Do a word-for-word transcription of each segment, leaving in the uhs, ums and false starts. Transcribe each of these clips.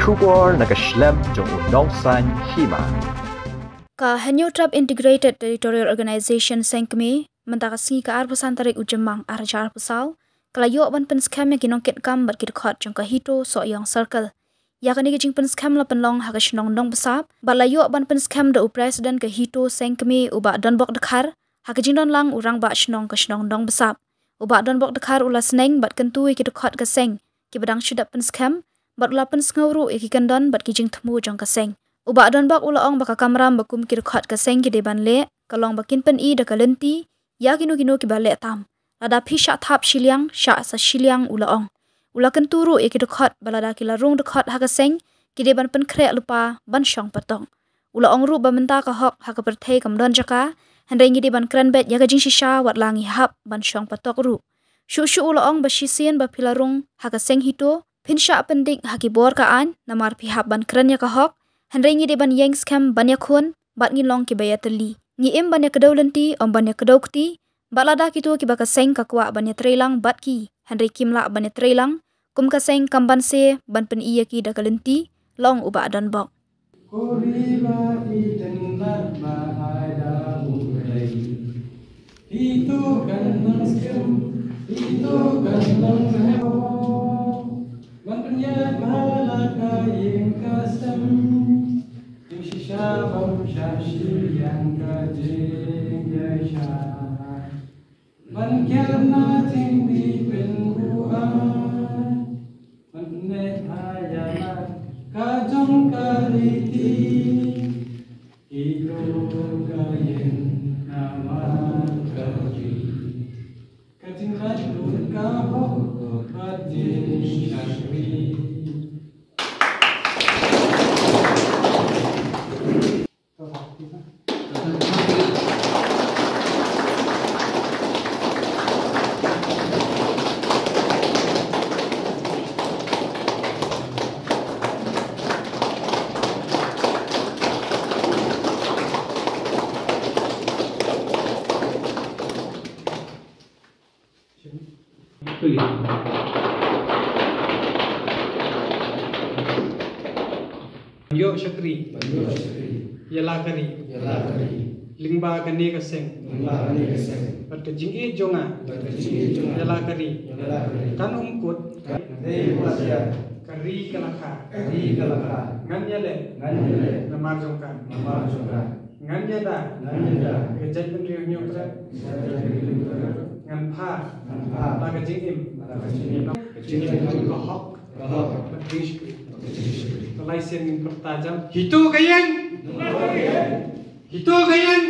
Khubor na ka shlem jong u nongsan hima. Ka Hynñiewtrep Integrated Territorial Organization Seng Kmie, mynta ka sngi ka arphew san tarik u Jymmang arhajar arphew saw, ka la ïoh ban pynskhem ïa ki nongkitkam bad ki dkhot jong ka HITO Sohiong Circle. Ïa kane ka jingpynskhem la pynlong ha ka shnong Nongbsap, bad la ïoh ban pynskhem da u President ka HITO Seng Kmie u Bah Donbok Dkhar, ha ka jingdon lang u Rangbah Shnong ka shnong Nongbsap. U Bah Donbok Dkhar u la sneng bad kyntu ïa ki dkhot ka seng, kiba dang shu dep pynskhem, bad u la pynsngew ruh ïa ki kyndon bad ki jingthmu jong ka seng. U Bah Donbok u la ong ba ka kamram ba kum ki dkhot ka seng ki dei ban leh, ka long ba kin pyni da ka lynti ïa kino kino kiba leh tam. Lada phi shah thap shiliang, shah sa shiliang, u la ong. U la kyntu ruh ïa ki dkhot ba lada ki la rung dkhot ha ka seng, ki dei ban pynkhreh lypa ban shong patok. U la ong ruh ba mynta ka hok ha ka pyrthei kam don jaka, hynrei ngi dei ban kren beit ïa ka jingshisha wat la ngi hap ban shong patok ruh. Shuh shuh u la ong ba shisien ba phi la rung ha ka seng HITO, phin shah pyndik ha ki bor ka aiñ, namar phi hap ban kren ïa ka hok, hynrei ngi dei ban ïeng skhem ban ïakhun, bad ngin long kiba ïatylli. Ngi im ban ïakdew lynti, ym ban ïakdew kti, bad lada kito kiba ka seng ka kwah ban ïatreilang bad ki, hynrei kim lah ban ïatreilang, kum ka seng kam banse ban pyni ïa ki da ka lynti, la ong u Bah Donbok. Ko ri ba i dang lat ba ai da u rei. Ito kan nang skem, ito kan nang skem. Ban pynïaid ba la ka ïing ka sem. Jingshisha bym shah shiliang ka jingïaishah. Ban kiew na jingdih pynbuaid. Ban neh ha ïa la ka jong ka lynti. Ito ka ïeng namar ka ri. Ka jinglait lut ka hok bad jingshakri. Ïoh shakri. Ïa la ka ri. Lyngba kane ka seng. Bad ka jingïeit jong nga. Ïa la ka ri. Kan ym kut. Ka ri ka la kha. Ngan ïaleh. Namar jong ka. Ngan ïada. Ka jaitbynriew Hynñiewtrep. Ngan phah. La ka jingim. Ka hok. Bad jingshakri. Ka lai sien ngin pyrta jam. Hito ka ïeng. Hito ka ïeng.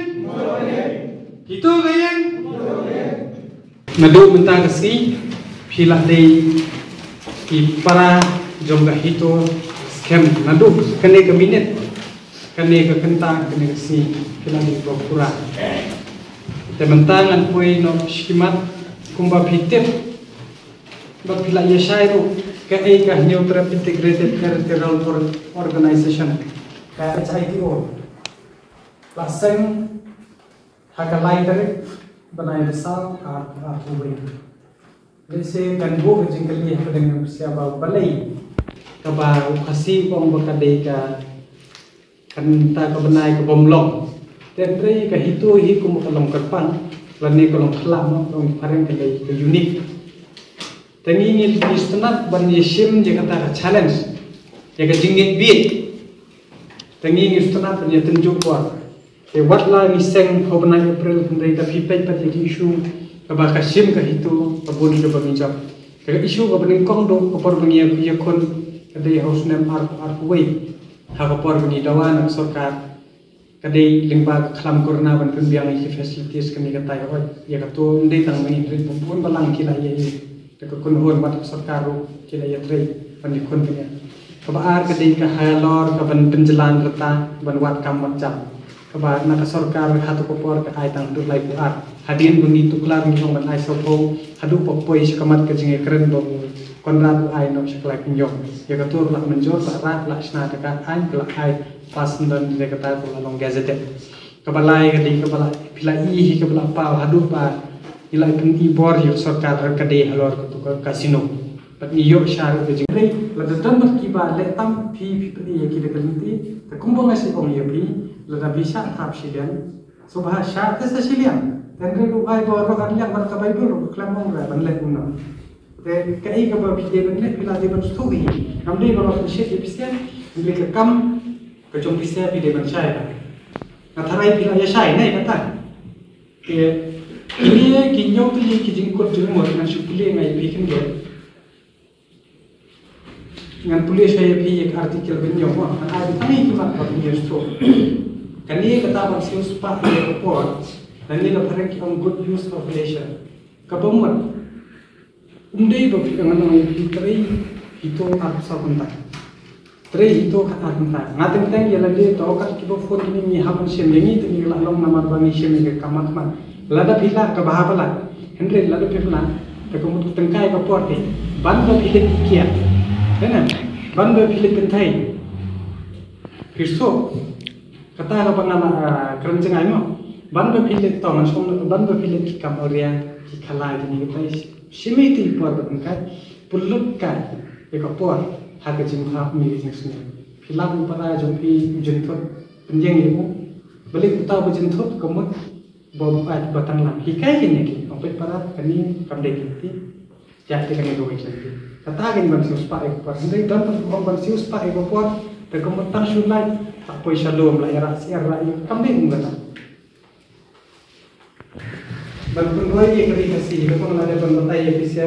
Hito ka ïeng. Naduh mynta ka sngi phi la dei ki para jong ka HITO skhem. Naduh kane ka minit, kane ka kynta, kane ka sngi phi la dei ba pura. Te mynta ngan poi noh shikhmat kumba phi tip. Bad phi la ïa shai ruh kaei ka Hynñiewtrep Integrated Territorial Or-, Organization, ka H I T O. La seng ha ka lai tarik bnai ba saw, ar, arphew wei. Lehse kan buh ka jingkylli hapdeng ka pyrshah ba balei kaba u Khasi u ong ba ka dei ka kynta ka bnai ka bym long. Te hynrei ka HITO hi kum ka long kyrpang lane ka long khlam, ka long phareng, ka dei ka unique. Te ngi ngi sngewtynnat ban ïa shim ïa kata ka challenge, ïa ka jingngeit bieit. Te ngi ngi sngewtynnat ban ïa tynjuh por. Te wat la ngi seng ha u bnai April, hynrei da phi peit pat ïa ki issue kaba ka shim ka HITO, ka bun kaba ngi jop. Te ka issue kaba nyngkong duh ka por ba ngi ïa, ïakhun ka dei ha u snem ar, arphew wei. Ha ka por ba ngi dawa na ka sorkar, ka dei lyngba ka khlam corona ban pynbiang ïa ki facilities kane katai, hooid. Ïa kato ym dei tang ma ngi, hynrei bun bun balang ki la ïa ïa. Te ka kynhun bad ka sorkar ruh ki la ïatrei ban ïakhun kane. Kaba ar ka dei ka halor kaban pynjlan rta ban wad kam wad jam. Kaba na ka sorkar hato ka por ka ai tang haduh laiphew ar. Hadien ba ngi tuklar ngi ong ban ai sawphew, haduh ba poi sha ka mat ka jingïakren ba u Conrad u ai noh sha ka laiphew hynñiew. Ïa kato ruh la mynjur, la rah, la shna da ka aiñ, ka la ai pass, ynda dei kata ka la long gazetted. Kaba lai ka dei kaba la, phi la i hi kaba la paw haduh ba ngi la pyni bor ïa ka sorkar ka dei halor kato ka casino. Ngi ïoh sha ruh ka jingtrei, lada don bad kiba leh tam phi phi pynïaid ïa ki da ka lynti, te kumba nga shu ong ïa phi, lada phi shah thap shiliang, sngewbha shah te sa shiliang. Te hynrei ruh ai ba ruh ar liang bad ka Baibl ruh ka khlem ong ba ban leh kumno. Te kaei kaba phi dei ban leh, phi la dei ban sngewthuh hi. Ngam dei ban ong shit ïa phi shen, hynrei ka kam ka jong phi shen phi dei ban shai ba. Nga tharai phi la ïa shai ne kata. Te kine ki hynñiew tylli ki jingkut jingmut ngan shu pule nga ïa phi khyndiat. Ngan pule sha ïa phi ïa ka article ba hynñiew, ngan ai tang ïa ki mat ba hynñiew stroke. Kane kata ban siew spah ïa ka por, lane la phareng ki ong good use of leisure. Kaba mut, um dei ba phi, ngan ong ïa phi, trei hi to arphew saw kynta. Trei hi to khatar kynta. Nga teng teng ïa lade to kat kiba phone kine ngi hap ban shim ïa ngi te ngi la long namar ba ngi shim ïa ka kam khmat. Lada phi lah kaba hap ba lah. Hynrei lada phi lah te ka mut tyngkai ka por te. Ban ba phi leit kiar. Te na ban ba phi leit kynthei. Phi suk. Kata kaba nga la, ah, kren jngai mo. Ban ba phi leit tong song ban ba phi leit ki kam awria ki khalai kine ki tai. Shim ïa ki por ba tyngkai. Pynlut kai ïa ka por ha ka jingphap ne ka jingsngew. Phi lap u para jong phi u jynthut pynïeng ïa u. Balei uta u jynthut ka mut ba u ai ba tang lang. Hikai kine ki ong peit para kane kam dei ki lynti. Ïa te kane ka wei ka lynti. Kata kane ban siew spah ïa ka por. Hynrei don ban ong ban siew spah ïa ka por. Te ka mut tang shu lait. Tak poi sha lum la ïa rah syiar rah ïa kam dei ong kata. Ban pynroi ïa ka ri Khasi, ka pynlong lade ban batai ïa phi sha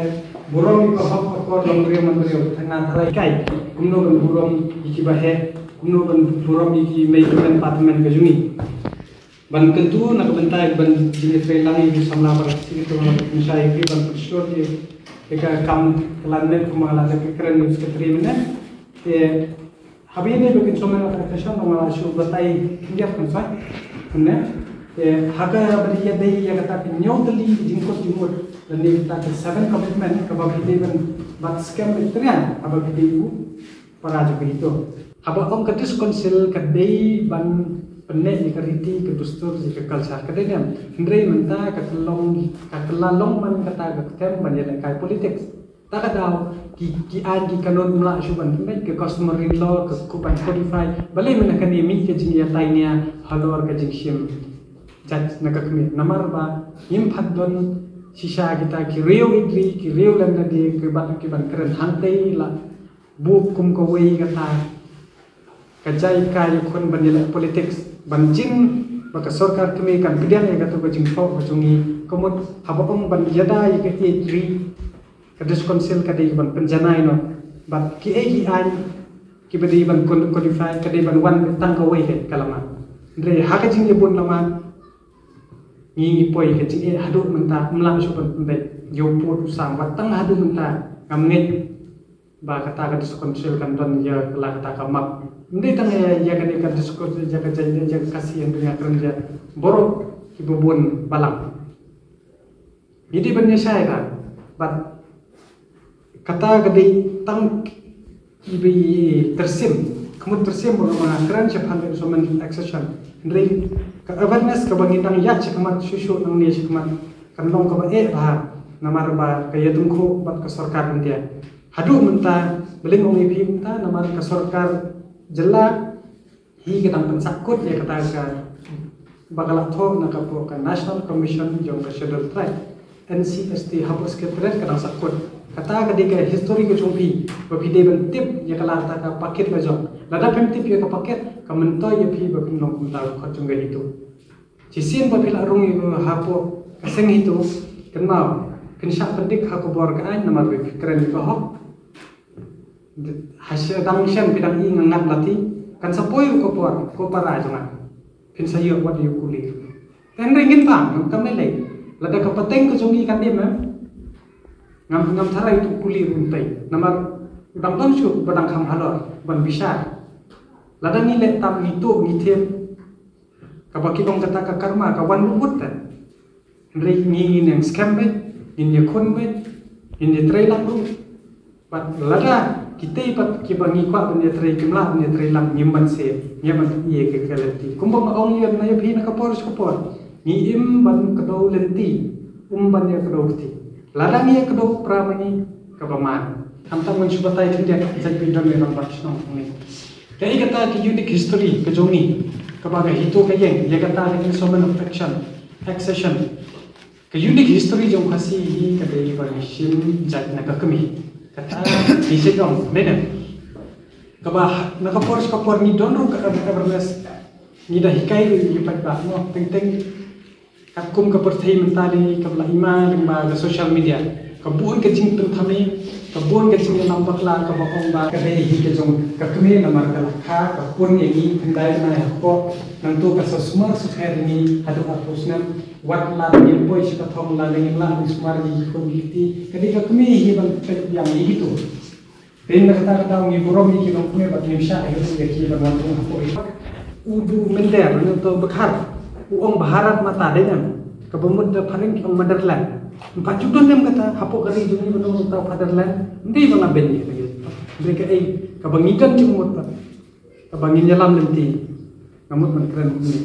burom ïa ka hok akor long briew man briew, tang nga tharai kai kumno ban burom ïa kiba heh, kumno ban burom ïa ki mei tymmen pa tymmen ka jong ngi. Ban kyntu na ka bynta ban jingïatreilang ïa ki samla para Khasi, ka pynlong lade pynshai ïa phi ban pynshlur ïa ka kam ka lan net kumba lade ka kren ïa u secretary mynne. Te Haba ïadei bad ka Instrument of Accession, nga la shu batai khyndiat kan sa. Kumne. Te ha kaba dei ïadei ïa kata ka hynñiew tylli ki jingkut jingmut lane kata ka seven commitment kaba phi dei ban bat skhem beit triang haba phi dei u para jong ka HITO. Haba ong ka District Council ka dei ban pynneh ïa ka riti ka dustur ïa ka culture ka dei ne em. Hynrei mynta ka la long, ka la long man kata ka ktem ban ïalehkai politics. Ta ka daw ki, ki aiñ ki kanun ym lah shuh ban pynbeit, ka customary law ka kup ban codify. Balei mynta kane mih ka jingïatai nia halor ka jingshim judge na ka kmie, namar ba ngim pat don shisha kita ki riew ïeit ri, ki riew lem lade, ki ban, ki ban kren hangtei la buh kum kawei kata ka jaikai ïakhun ban ïaleh politics ban jin ba ka sorkar kmie kan pdiang ïa kato ka jingthoh ka jong ngi. Ka mut haba ong ban ïada ïa ka ïeit ri, ka District Council ka dei ban pynjanai noh bad kiei ki aiñ kiba dei ban cod-, codify ka dei ban wan tang kawei hi ka lama. Hynrei ha ka jingïabun lama ngi, ngi poi ka jingeh haduh mynta ym lah shuh ban pynbeit ïa u pud u sam, wat tang haduh mynta ngam ngeit ba kata ka District Council kan don ïa la kata ka map. Ym dei tang ïa, ïa kane ka District Council, ïa ka jait, ïa ka Khasi, ïa ka kren ïa baroh kiba bun balang. Ngi dei ban ïa shai ka. Bad kata ka dei tang iba i tyrsim. Ka mut tyrsim ba nga kren shaphang ka Instrument of Accession. Hynrei ka awareness kaba ngi dang ïaid shakhmat shuh shuh nangne shakhmat kan long kaba eh bha namar ba ka ïatyngkhuh bad ka sorkar India. Haduh mynta, balei nga ong ïa phi mynta, namar ka sorkar jylla hi ka dang pynsahkut ïa kata ka ba ka la thoh na ka pok ka National Commission jong ka Scheduled Tribe, N C S T, hapoh Secretariat ka dang sahkut. Kata ka dei ka history ka jong phi, ba phi dei ban tip ïa ka la kata ka packet la jong. Lada phim tip ïa ka packet, ka myntoi ïa phi ba phin long kumta u khot jong ka HITO. Shisien ba phi la rung ïa u hapoh ka seng HITO, kynmaw, phin shah pyndik ha ka bor ka aiñ namar ba phi kren ïa ka hok. Ha sha dang shen phi dang i nga ngat lati, kan sa poi ruh ka por, ko para jong nga. Phin sa ïoh wat ïoh kuli. Te hynrei ngin bang, ngam kam lei lei. Lada ka pateng ka jong ngi kan dim, eh? Ngam, ngam tharai tu kuli ruh ym tei. Namar u dang don shuh ba dang kham halor ban bishar. Lada ngi leh tam ngi tuh ngi them. Kaba ki ong kata ka karma ka wan mut te. Hynrei ngi ngin ïa skhem beit, ngin ïa khun beit, ngin ïa trei lang ruh. Bad lada kitei pat kiba ngi kwah ban ïa trei kim lah ban ïa trei lang, ngim ban seh, ngim ban ïa ka, ka lynti. Kumba nga ong ïa na ïa phi na ka por sha ka por. Ngi im ban kdew lynti, um ban ïa kdew kti. Lada ngi ïa kdew pra ma ngi kaba man. Khamtam ngan shu batai khyndiat jait ba i don i rangbah shnong hangne. Kaei kata ka unique history ka jong ngi, kaba ka HITO ka ïeng ïa kata ka instrument of action, accession. Ka unique history jong Khasi hi ka dei ba ngi shim jait na ka kmie. Kata ngi shu ong, dei ne? Kaba na ka por sha ka por ngi don ruh ka awareness, ngi da hikai ruh ïa ki paidbah, mo, teng teng. Katkum ka pyrthei mynta dei kaba la i ma lyngba ka social media, ka bun ka jingpynthame, ka bun ka jingïalam bakla kaba ong ba ka dei hi ka jong ka kmie namar ka la kha, ka pun ïa ngi khyndai bnai hapoh, nangta ka sa sumar sukher ïa ngi haduh arphew snem. Wat la ngin poi sha ka thong, la ngin lah ban sumar ïa ki khun ki kti, ka dei ka kmie hi ban peit biang ïa kito. Te na kata ka daw ngi burom ïa ki longkmie bad ngim shah ïa ki ban wan rung hapoh. U Du Mynder, u to Bakhar, u ong Bharat Mata, dei ne em? Kaba mut da phareng ki ong motherland. Ym pat ju don ne em kata, hapoh ka ri jong ngi ba don uta u fatherland? Ym dei ba nga beiñ ïa ka ïa. Ym dei kaei kaba ngi don jingmut pat, kaba ngin ïalam lynti. Nga mut ban kren kumne.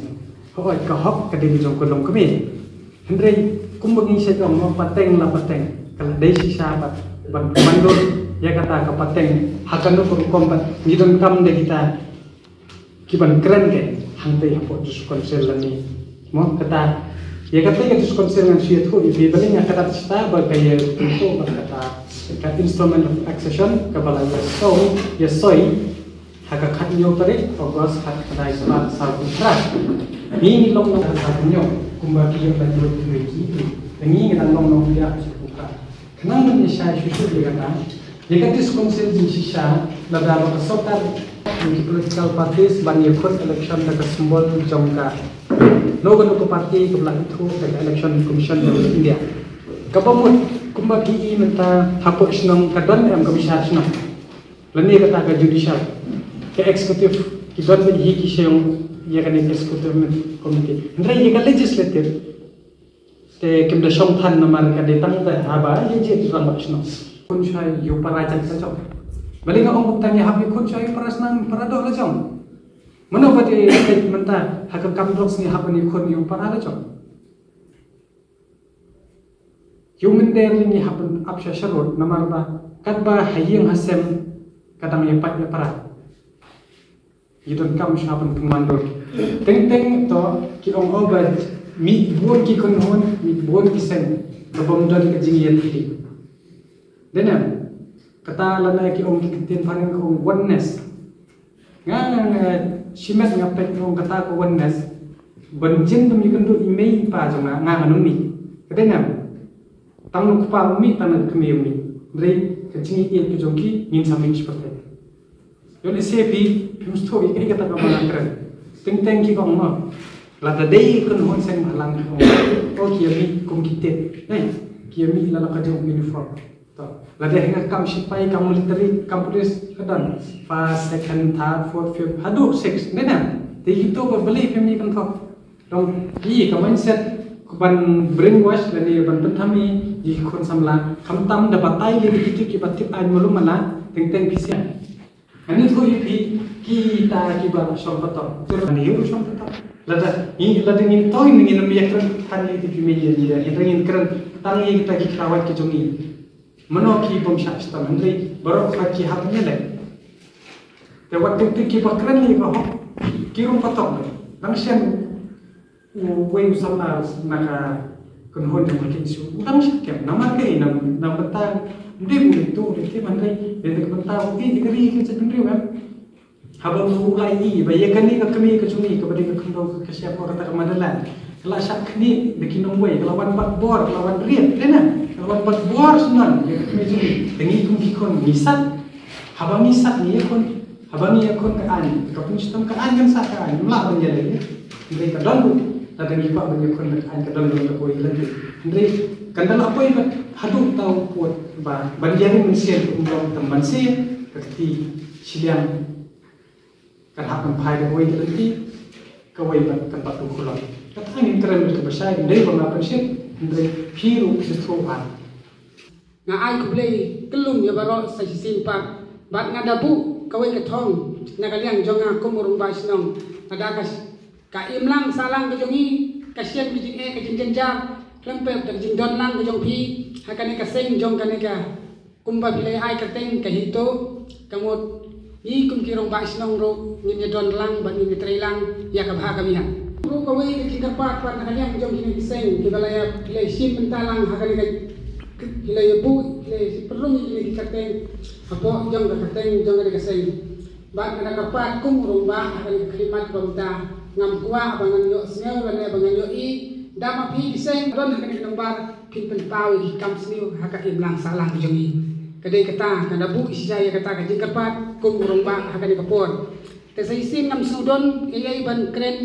Hooid, ka hok ka dei ka jong ka longkmie. Hynrei kumba ngi shait ong, mo, pateng la pateng, ka la dei shisha pat ban kynmaw ïa kata ka pateng ha kano ka rukom pat. Ngi donkam da kita kiban kren, ka hangtei hapoh District Council lane, mo, kata. Ïa kata ka District Council ngan shu ïathuh ïa phi, balei nga kyndat shata ba ka ïa pynthut bad kata ka instrument of accession kaba la ïa soi, ïa soi ha ka khathynñiew tarik August, khatkhyndai spah sawphew phra. Ngi ngi long nong ha ka khathynñiew kumba ki ïoh lait lut kiwei ki. Te ngi ngi dang long nongpynïaid sawphew phra. Khnang ban ïa shai shuh shuh ïa kata, ïa ka District Council jingshisha, lada ba ka sorkar, ki political parties ban ïakhun election da ka symbol jong ka, no, kano ka party kaba la ithuh da ka Election Commission of India. Kaba mut kumba ki i mynta hapoh shnong ka don em ka bishar shnong, lane kata ka judicial, ka executive, ki don bad hi ki sha ïa kane ka executive committee. Hynrei ïa ka legislative te kim da shong than namar ka dei tang da haba ïa jied rangbah shnong. Khun shuwa ïa u para jait la jong. Balei nga ong tang ïa hap ïa khun shuwa ïa u para shnong, para doh la jong? Mano ba dei mynta ha ka kam drugs ngi hap ban ïa khun ïa u para la jong? Ïa u Mynder ngi hap ban ap sha sharud namar ba katba ha ïing ha sem ka dang ïa pait ïa para. Ngi donkam shuwa ban pynwandur. Teng teng to ki ong, o, ba mih bun ki kynhun, mih bun ki seng, ka bym don ka jingïatylli. Dei ne em? Kata lane ki ong, ki ktien phareng ka ong oneness. Nga, nga, nga shimet nga peit, nga ong kata ka oneness. Ban jin bym ïakynduh i mei i pa jong nga, nga ngan ym mih. Ka dei ne em? Tang u kpa u mih, tang u kmie u mih. Hynrei ka jingïeit ka jong ki ngin sa mih shi pyrthei. Ïoh lehse phi phim sngewthuh ïa kaei kata kaba nga kren. Teng teng ki ong, mo, lada dei kynhun seng bhalang ki ong, o, ki ïa mih kum ki tit. Hei, ki ïa mih la la ka jong uniform. To, lada ha ka kam shipai, kam military, kam police ka don first, second, third, fourth, fifth, haduh six, ne em? Te ito ba balei phim ïa kynthoh? Dong, i ka mindset ban brainwash lane ban pynthame ïa ki khun samla, khamtam da batai ïa ki, ki, kiba tip aiñ malu mala, teng teng phi sngewthuh. Ani thuh ïa phi, kita kiba la shong patok. Te lada ngi ruh shong patok, lada ngi, lada ngin toy, ngin ym ïakren than ïa ki, phi mei ïa ngi, lada ngin kren tang ïa kita ki khrawait ki jong ngi. Mano ki bym shah shitom, hynrei baroh khoit ki hap ban ïaleh. Te wat tip tip kiba kren ïa ka hok, ki rung patok. Dang shen uwei u samla na ka kynhun jong ka KSU, u dang shah kem. Namar kaei? Namar, namar ba tang ym dei u dei tu u dei te, hynrei dei ka bynta u ïeit ïa ka ri ka jaitbynriew, em. Haba u la ïohi ba ïa kane ka kmie ka jong ngi kaba dei ka khyndew ka shyiap, kata ka motherland, ka la shah khmih da ki nongwei, ka la wan bat bor, ka la wan riat, dei ne? Ka la wan bat bor shuh ïa ka kmie jong ngi. Te ngi kum ki khun ngi sat. Haba ngi sat ngi ïakhun, haba ngi ïakhun ka aiñ, ka pynshitom ka aiñ kan sah ka aiñ, ym lah ban ïaleh. Hynrei ka don ruh, lada ngi kwah ban ïakhun ka aiñ, ka don ruh kawei ka lynti. Hynrei kan da lah poi bad haduh uta u pud ba ban ïaring mynsiem kum long tam ban siew, ka kti shiliang kan hap ban phai da kawei ka lynti, kawei bad kan pat tu khulot. Kata ngin kren bad kaba shai, ym dei ba nga pynshit, hynrei phi ruh phi sngewthuh bha. Nga ai khublei kyllum ïa baroh sa shisien pat, bad nga da buh kawei ka thong na ka liang jong nga kum u rangbah shnong. Lada ka, ka imlang sahlang ka jong ngi, ka shem ka jingeh ka jingjynjar, khlem pep da ka jingdon lang ka jong phi ha kane ka seng jong kane ka Kumba phi la ai kyrteng ka HITO, ka mut ngi kum ki rangbah shnong ruh ngin ïa don lang bad ngin ïa trei lang ïa ka bha ka biang. Ruh kawei ka jingkyrpad pat na ka liang jong kine ki seng kiba la ïa, phi la ïa shim bynta lang ha kane ka, phi la ïa buh, phi la ïa pynrung ïa kine ki kyrteng hapoh jong ka kyrteng jong kane ka seng. Bad nga da kyrpad kum u rangbah ha kane ka khyllipmat ba mynta, ngam kwah ba ngan ïohsngew lane ba ngan ïohi da ma phi ki seng don ha kane ka nombar phin pynpaw ïa ki kam sniew ha ka imlang sahlang jong ngi. Ka dei kata, nga da buh shisha ïa kata ka jingkyrpad kum u rangbah ha kane ka por. Te sa shisien ngam sngewdon ei ei ban kren,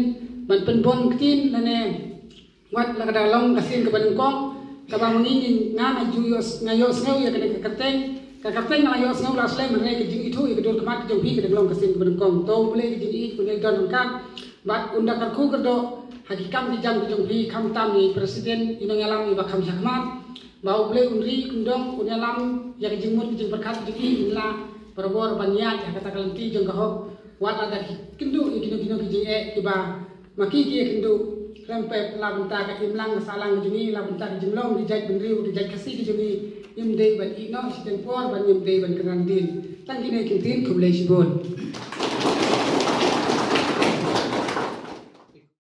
ban pynbon ktien lane wat la ka da long ka sien kaba nyngkong kaba ma ngi, nga nga ju ïoh, nga ïohsngew ïa kane ka kyrteng. Ka kyrteng nga la ïohsngew la slem, hynrei ka jingithuh ïa ka dur khmat jong phi ka dang long ka sien kaba nyngkong. To U Blei ka jingïeit un ïai don ryngkat bad un da kyrkhu kyrdoh ha ki kam ki jam ki jong phi, khamtam ïa i president, i nongïalam iba kham shakhmat. Ba U Blei un ri kyndong, un ïalam ïa ka jingmut ka jingpyrkhat jong i, in lah barabor ban ïaid ha kata ka lynti jong ka hok. Wat la da ki kynduh ïa kino kino ki jingeh kiba ma ki ki ïa kynduh, khlem pep la bynta ka imlang ka sahlang ka jong ngi, la bynta ka jinglong ki jait bynriew, ki jait Khasi ki jong ngi, ngim dei ban ïeh noh shiteng por, ban ngim dei ban kynran dien. Tang kine ki ktien, khublei shibun.